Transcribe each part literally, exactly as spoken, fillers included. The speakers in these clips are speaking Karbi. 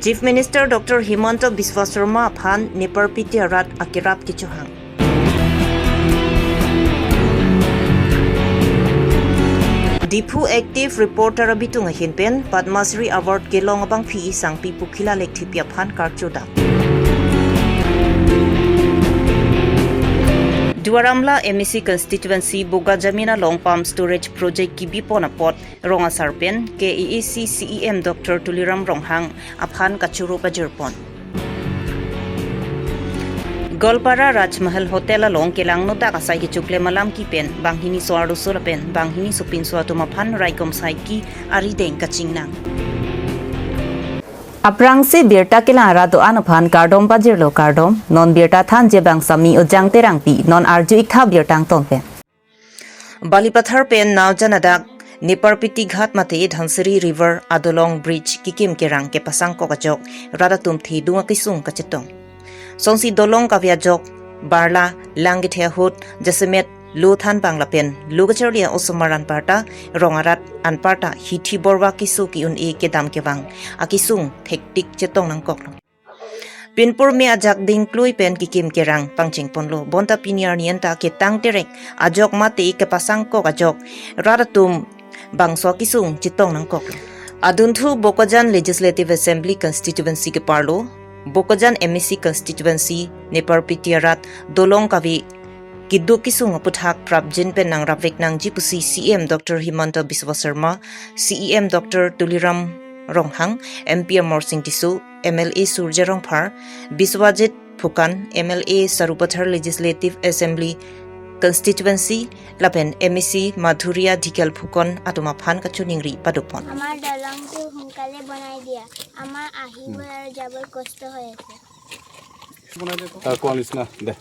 Chief Minister Doctor Himanta Biswa Sarma aphan Neparpiti arat akerap kechohang. Diphu Active Reporter abitung ahin pen Padma Shri Award kelong abangphi Sangpi Pukhila Lekthepi aphan karcho dam. Duar Amla M A C constituency Bokajan along pump storage project kebipon apot rong asar pen K A A C C E M Doctor Tuliram Ronghang aphan kachoro pajirpon. Goalpara Rajmahal Hotel along kelang nodak asai kechoklem alam kipen banghini so arloso lapen banghini so pinso atum aphan raikom saiki arideng kachingnang. Aphrangsi birta kelang arat do-an aphan kardom pajirlo kardom, non birta thanji abang Sami Ojang Terangpi, non arju-ik tha birta angton pen. Balipathar pen Naojan adak Neparpiti Ghat mate Dhansiri River adolong bridge kikim kerang kepasangkok ajok rat atum thedung akesung kachetong. Sonsi dolong kave ajok barla lang kethe ahut jasemet lo thanbang lapen lo kacharli osomar anparta rong arat anparta hithi borwa keso ki-un-e kedam kevang akesung thektik chetong nangkoklo. Pinpur me ajak dingklui pen kikim kerang pangchengponlo, bonta pini arni anta ketang terek ajok mate kepasangkok ajok rat atum bangso akesung chetong nangkok. Adunthu Bokajan Legislative Assembly Constituency keparlo Bokajan M A C Constituency Neparpiti arat dolong kave keduk kesung aputhak prapjin pen nangrapvek nangji pusi C E M Doctor Himanta Biswa Sarma, C E M Doctor Tuliram Ronghang, M P Amarsing Tisso, M L A Surjya Rongphar, Biswajit Phukan, M L A Sarupathar Legislative Assembly Constituency, lapen M A C Madhuria Dhikel Phukan atum aphan kachiningri padopon. আমাৰ দলংটো সোনকালে বনাই দিয়া। আমাৰ আহিবলৈ আৰু যাবলৈ কষ্ট হৈ আছে। তাৰ কোৱা নিচিনা দে।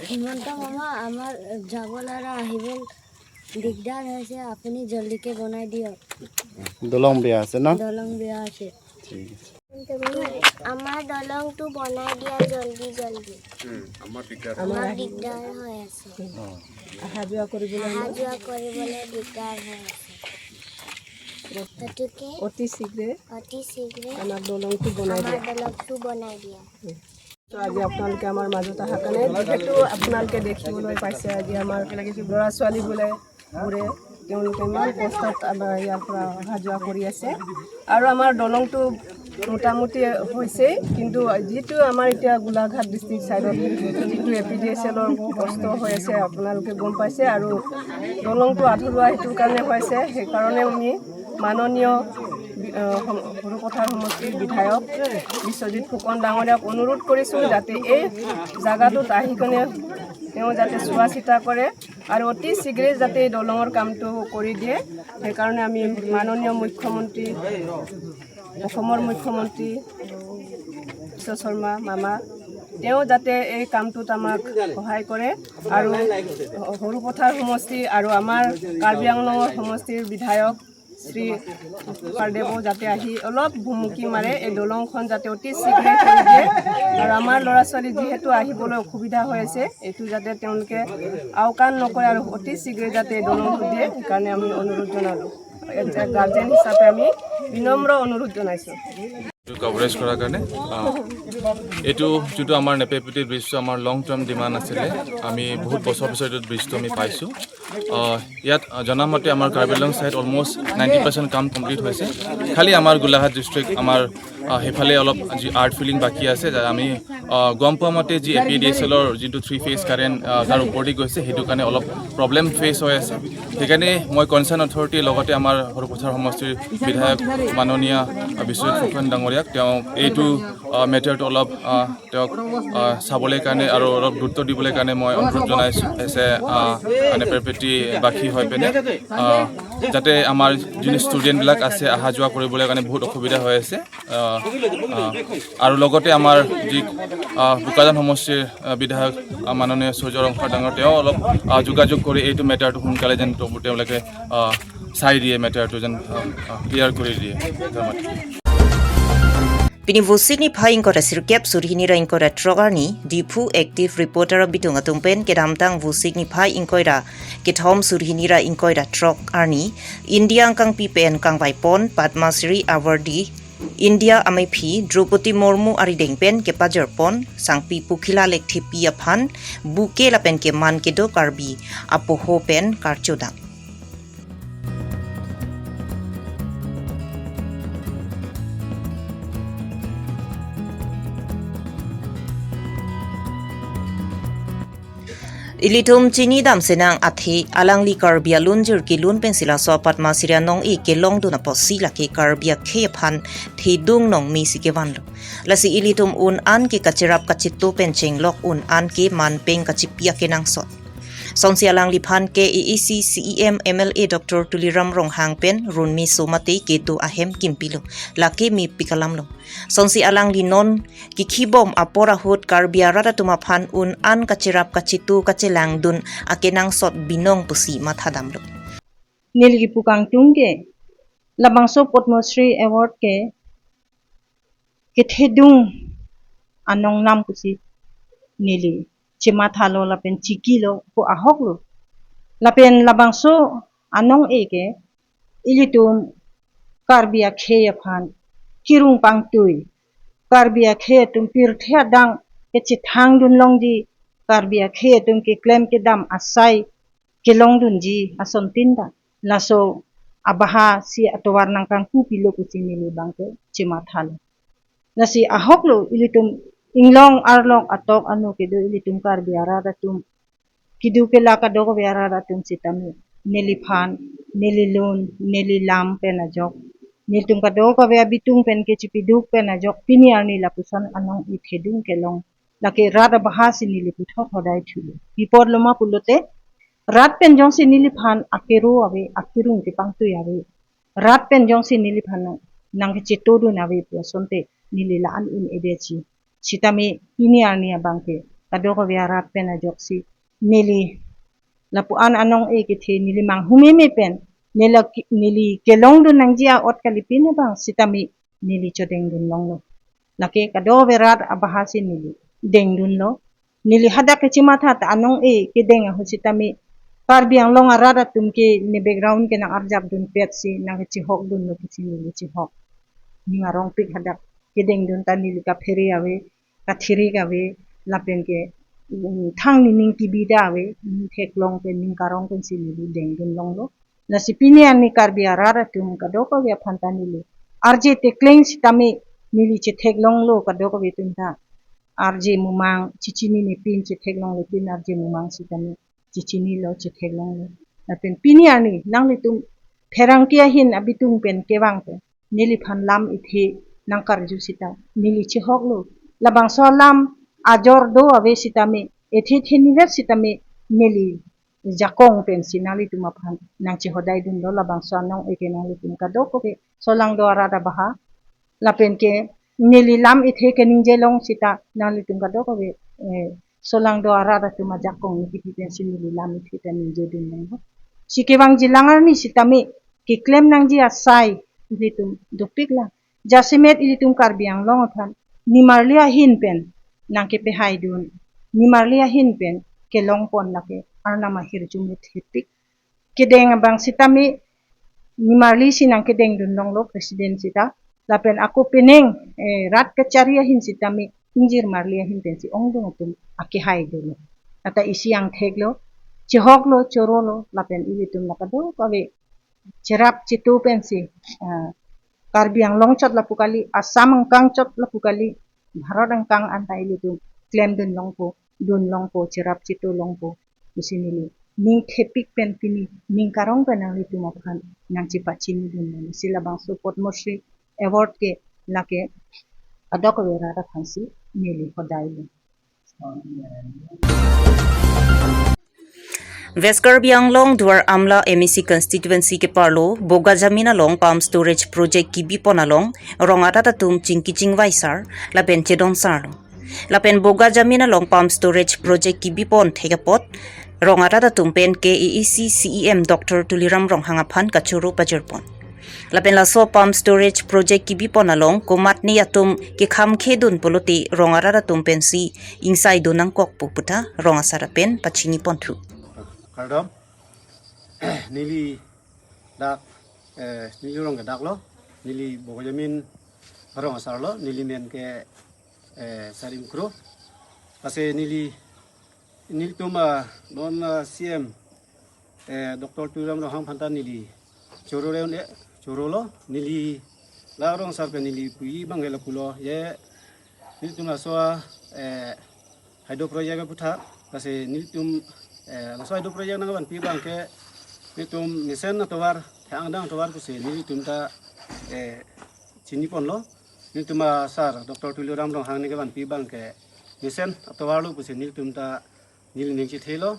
হিমন্ত মামা, আমাৰ যাবলৈ আৰু আহিবলৈ দিগদাৰ হৈছে, আপুনি জল্দিকে বনাই দিয়ক। দলং বেয়া আছে ন? দলং বেয়া আছে। ঠিক আছে। আমাৰ দলংটো বনাই দিয়া জল্দি জল্দি। আমাৰ দিগদাৰ। আমাৰ দিগদাৰ হৈ আছে। অ। অহা যোৱা কৰিবলৈ অহা যোৱা কৰিবলৈ দিগদাৰ হৈ আছে। গতিকে অতি শীঘ্ৰে অতি শীঘ্ৰে আমাৰ দলংটো বনাই আমাৰ দিয়া। দলংটো বনাই দিয়া। তো আজি আপোনালোকে আমাৰ মাজত অহাৰ কাৰণে, যিহেতু আপোনালোকে দেখিবলৈ পাইছে আজি আমাৰ ল'ৰা ছোৱালীবোৰে, বোৰে তেওঁলোকে ইমান কষ্টত আমাৰ ইয়াৰ পৰা অহা যোৱা কৰি আছে। আৰু আমাৰ দলংটো মোটামুটি হৈছে, কিন্তু যিটো আমাৰ এতিয়া গোলাঘাট ডিষ্ট্ৰিক্ট চাইডত যিটো এ পি ডি এছ এলৰ কষ্ট হৈ আছে আপোনালোকে গম পাইছে। আৰু দলংটো আধৰুৱা সেইটো কাৰণে হৈছে, সেইকাৰণে আমি মাননীয় বি-, আহ, সম-, সৰুপথাৰ সমষ্টিৰ বিধায়ক বিশ্বজিৎ ফুকন ডাঙৰীয়াক অনুৰোধ কৰিছোঁ যাতে এই জাগাটোত আহি কিনে তেওঁ যাতে চোৱা চিতা কৰে আৰু অতি শীঘ্ৰে যাতে এই দলঙৰ কামটো কৰি দিয়ে। সেইকাৰণে আমি মাননীয় মুখ্যমন্ত্ৰী, অসমৰ মুখ্যমন্ত্ৰী বিশ্ব শৰ্মা মামা, তেওঁ যাতে এই কামটোত আমাক সহায় কৰে আৰু সৰুপথাৰ সমষ্টি আৰু আমাৰ কাৰ্বি আংলঙৰ সমষ্টিৰ বিধায়ক শ্ৰী পাৰদেৱো যাতে আহি অলপ ভুমুকি মাৰে, এই দলংখন যাতে অতি শীঘ্ৰে কৰি দিয়ে আৰু আমাৰ ল'ৰা ছোৱালী যিহেতু আহিবলৈ অসুবিধা হৈ আছে, এইটো যাতে তেওঁলোকে আওকাণ নকৰে আৰু অতি শীঘ্ৰে যাতে এই দলংটো দিয়ে, সেইকাৰণে আমি অনুৰোধ জনালোঁ। এতিয়া গাৰ্জেন হিচাপে আমি বিনম্ৰ অনুৰোধ জনাইছোঁ। এইটো কভাৰেজ কৰাৰ কাৰণে, আহ, এইটো যোনটো আমাৰ নেপেপিটি ব্ৰিজটো আমাৰ লং টাৰ্ম ডিমাণ্ড আছিলে, আমি বহুত বছৰ পিছত এইটো ব্ৰিজটো আমি পাইছোঁ। আহ, ইয়াত, আহ, জনামতে আমাৰ Karbi Anglong side almost ninety percent কাম কমপ্লিট হৈছে। খালি আমাৰ গোলাঘাট ডিষ্ট্ৰিক্ট আমাৰ, আহ, সেইফালে অলপ যি আৰ্থ ফিলিং বাকী আছে, যাৰ আমি, আহ, গম পোৱা মতে যি এ পি ডি এছ এলৰ যিটো থ্ৰী ফেজ কাৰেণ্ট, আহ, তাৰ ওপৰেদি গৈছে, সেইটো কাৰণে অলপ প্ৰব্লেম ফেচ হৈ আছে। সেইকাৰণে মই কনচাৰ্ণ অথৰিটিৰ লগতে আমাৰ সৰুপথাৰ সমষ্টিৰ বিধায়ক মাননীয় বিশ্বজিৎ ফুকন ডাঙৰীয়াক তেওঁ এইটো, আহ, মেটাৰটো অলপ, আহ, তেওঁক, আহ, চাবলৈ কাৰণে আৰু অলপ গুৰুত্ব দিবলৈ কাৰণে মই অনুৰোধ জনাইছোঁ। এছে, আহ, মানে নেপেপিটিবাসী হৈ পিনে, আহ, যাতে আমাৰ যোন ষ্টুডেণ্টবিলাক আছে, অহা যোৱা কৰিবলৈ কাৰণে বহুত অসুবিধা হৈ আছে। আহ, আহ, আৰু লগতে আমাৰ যি, আহ, বোকাজান সমষ্টিৰ, আহ, বিধায়ক, আহ, মাননীয় সূৰ্য ৰংফাৰ ডাঙৰ, তেওঁ অলপ, আহ, যোগাযোগ কৰি এইটো মেটাৰটো সোনকালে যেন তেওঁ-, তেওঁলোকে, আহ, চাই দিয়ে, মেটাৰটো যেন, আহ, আহ, ক্লিয়াৰ কৰি দিয়ে। ধন্যবাদ। Pini Vosik niphai ingkoi ra sirkep suri hini ra ingkoi ra throk arni, Diphu active reporter abitung atum pen kedamtang Vosik niphai ingkoi ra kethom suri hini ra ingkoi ra throk arni, India angkangpi pen kangvaipon Padma Shri awardee India amephi Droupadi Murmu arideng pen kepajorpon sangpi Pokhila Lekthepi aphan bouquet lapen keman kedo Karbi apoho pen karchodang. Ilitum chinidam senang athe alangli Karbi alunjir kelun pensi laso Padma Shri anong-e kelongdun apotsi lake Karbi akhei aphan thedung nongmi si kevanlo. Lasi ilitum un-an ke kacherap kacheto pen chenglok un-an ke manpeng kachipi akenangsot. Sonsi alangliphan K A A C C E M M L A Doctor Tuliram Ronghang pen runmi so mate kedo ahem kimpilo, lake mepik alamlo. Sonsi alangli non kekhibom apor ahut Karbi arat atum aphan un-an kacherap kacheto kachelangdun akenangsot binong pusi mathadamlo. Neli kipu kangtung ke labangso Padma Shri Award ke kethedung anong nam pusi neli chemathalo lapen chikilo pu ahoklo. Lapen labangso anong-e ke ilitum Karbi akhei aphan kirung pangtui, Karbi akhei atum pirthe adang kechethangdun longji, Karbi akhei atum keklem kedam asai kelongdunji asontin ta laso abaha si atovar nangkangkupilo pusi neli abangke chemathalo. Lasi ahoklo ilitum inglong arlok atok anu kedo ilitum Karbi arat atum, kedo kela kadokave arat atum sitame neliphan, neli lun, neli lam pen ajok, nelitum kadokave abitung pen kechipiduk pen ajok pini arni lapuson anong-e thedung kelong, lake rat abaha si neli puthot hodai thulo. Pi apotlo ma pulote rat pen jongsi neliphan akero ave, akirung kepangtui ave, rat pen jongsi neliphan nang, nangkechetodun ave pu asonte neli la-an un-edetji. Sitame pini arni abangke kadokave arat pen ajoksi neli lapu-an anong-e kethe neli manghumeme pen neli ki-, neli kelongdun nangji a-ot kalipin abang sitame neli chodengdun longlo. Lake kadokave rat abaha si neli dengdunlo. Neli hadak kechematha ta anong-e kedeng ahut sitame Karbi Anglong arat atum ke ne background ke nang-arjapdunpet si nangkechihokdunlo pusi neli chihok. Ning arongpik hadak kedengdun ta neli kaphere ave, kathirik ave, lapen ke, mm, thang nening kebida ave, ning theklong pen ning karong pensi neli dengdun longlo. Lasi pini arni Karbi arat atum kadokave aphan ta neli arje tekleng sitame neli chetheklonglo kadokave atum ta. Arje mumang chechinine pin chetheklongle pin arje mumang sitame chechinilo chetheklonglo. Lapen pini arni nanglitum pherangke ahin abitung pen kevang pen neliphan lam ethe nangkarju sita neli chihoklo. Labangso alam ajor do ave sitame ethe thenivet sitame neli jakong pensi nanglitum aphan nangchehodaidunlo labangso anong-e ke nanglitum kadokave solangdo arat abaha. Lapen ke neli lam ethe keningje long sita nanglitum kadokave, eh, solangdo arat atum ajakong niki pensi neli lam ethe ta ningjedun longlo. Si kevangji lang arni sitame keklem nangji asai ilitum dopiklang. Jasemet ilitum Karbi Anglong aphan nimarli ahin pen nangkepehaidun, nimarli ahin pen kelongpon lake Arnam ahirjume thepik. Kedeng abang sitame nimarli si nangkedengdun longlo president sita. Lapen ako penang, eh, rat kachari ahin sitame ingjir marli ahin pensi ongdung atum akehaidunlo. Ata isi angtheklo, chihoklo, chorolo, lapen ilitum la kadokave cherap cheto pensi, ah, Karbi Anglong chot lapu kali, Assam angkang chot lapu kali, Bharat angkang anta ilitum klemdun longpo, dun longpo, cherap cheto longpo pusi neli ning thepik pen pini ning karong pen nanglitum aphan nangchepachinidun longlo. Si labangso Padma Shri Award ke lake kadokave arat aphansi neli hodailo. West Karbi Anglong Duar Amla M A C constituency keparlo Bogajamin along pump storage project kibipon along rong arat atum chingki chingvai sar lapen chedon sarlo. Lapen Bogajamin along pump storage project kibipon thek apot rong arat atum pen K A A C C E M Doctor Tuliram Ronghang aphan kachoro pajorpon. Lapen laso pump storage project kebipon along komatne atum kekhamkhe dun pulote rong arat atum pensi ingsaidun nangkok pu puta rong asar pen pachini ponthu. Kardom. Neli dak, eh, neli rong ke dak lo, neli Bokojamin rong asar lo, neli men ke, eh, Sarim Kro. Lasi neli, nelitum, ah, non, ah, C M, eh, Doctor Tuliram Ronghang aphan ta neli choro reun e, choro lo, neli la rong asar pen neli puji abang ke lapulo, je nelitum laso, eh, hydro project aputhak, lasi nelitum, eh, laso hydro project nangvanpi abang ke nelitum mesen atovar, thang dang atovar pusi nelitum ta, eh, chini ponlo. Nelitum a sir Doctor Tuliram Ronghang neke vanpi abang ke mesen atovar lo pusi nelitum ta neli ning chethelo.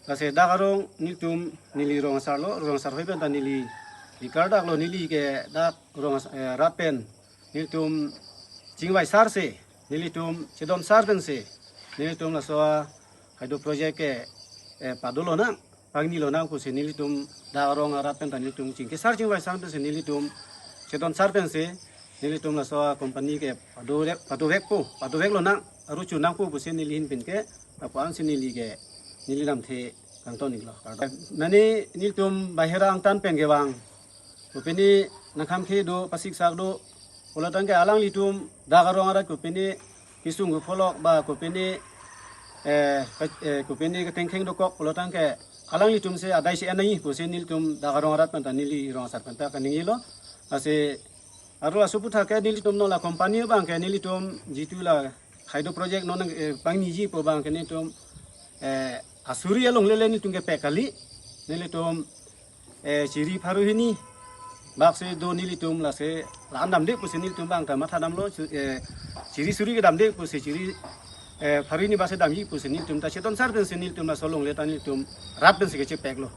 Lasi dak arong nelitum neli rong asar lo, rong asar hoi pen ta neli, neli kardak lo, neli ke dak rong as-, eh, rat pen nelitum chingvai sar si, nelitum chedon sar pensi nelitum laso hydro project ke, eh, pado lonang, pangni lonang pusi nelitum dak arong arat pen ta nelitum chingke sar chingvai sar pensi nelitum chedon sar pensi nelitum laso company ke pado, pado vekpo, pado vek lonang, aru chunangpo pusi neli ahin pen ke, lapu-an si neli ke, neli lamthe kangton iklo. Mane nelitum bahira angtan pen kevang, kopine nangkhamkhe do, pasiksak do, pulo tangte alanglitum dak arong arat kopine kesung kepholok ba kopine, eh, ke-, eh, kopine ketengkheng dokok pulo tangte alanglitum si adai si enai pusi nelitum dak arong arat pen ta neli rong asar pen ta kaningje lo. Lasi aru laso aputhak ke nelitum non la company abang ke nelitum jitu la hydro project non, eh, pangniji pu abang ke nelitum, eh, asuri along lele nelitum kepek kali, nelitum, eh, chiri pharo hini bak si do nelitum, lasi la-an damde pusi nelitum abang ta matha damlo, chu-, eh, chiri suri ke damde pusi chiri, eh, pharo hini bak si damji pusi nelitum ta chedon sar pensi nelitum laso along le ta nelitum rat pensi kechepek lo.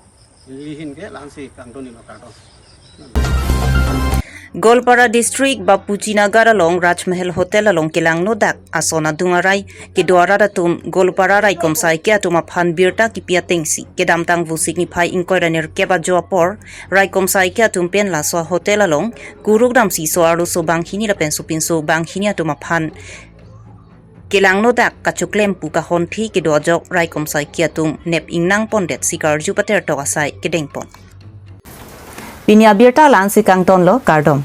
Neli ahin ke la-an si kangton iklo, kardom. Goalpara District Bapuji Nagar along Rajmahal Hotel along kelangno dak ason adung arai kedo arat atum Goalpara raikom saike atum aphan birta kepi atengsi kedamtang Vosik niphai ingkoi ra nerkep ajo apor raikom saike atum pen laso hotel along kuruk damsi so-arloso banghini lapen sopinso banghini atum aphan kelangno dak kachoklem pu kahonthe kedo ajok raikom saike atum nep ingnang pondet si karju patertok asai kedeng pon. Pini abirta la-an si kangton lo, kardom.